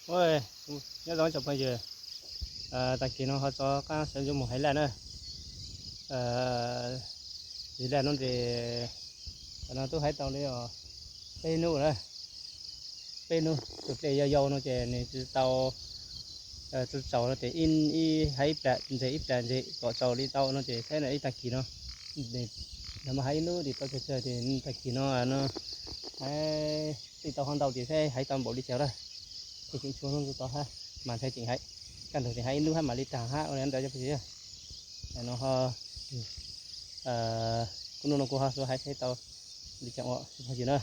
Ua, nyob zoo tsoom phooj ywg, tag kis no ho rov qab sawv ntsuj mus hais laj na. Hais laj no ces no twb hais tau li peb hnub na, peb hnub tus dej yau yau no ces nws tsis tau tsis txaus no ces ib hais ib plag ntses ib plag ntses kom txaus li tau no ces saib no ib tag kis no, no mas hais ib hnub ces tau tsawg tsawg ces tag kis no no hais tsis tau ho ntau ces saib hais tau npaum li cas lawm. Ces tseem tshuav hnub tau hab mas ntshai tseem hais, kaj ntug tseem hais ib hnub hab mam li tag hab ua li ntawd cov phooj ywg. No ho kuv hnub no kuv ho xav hais saib tau li cas ua phooj ywg na.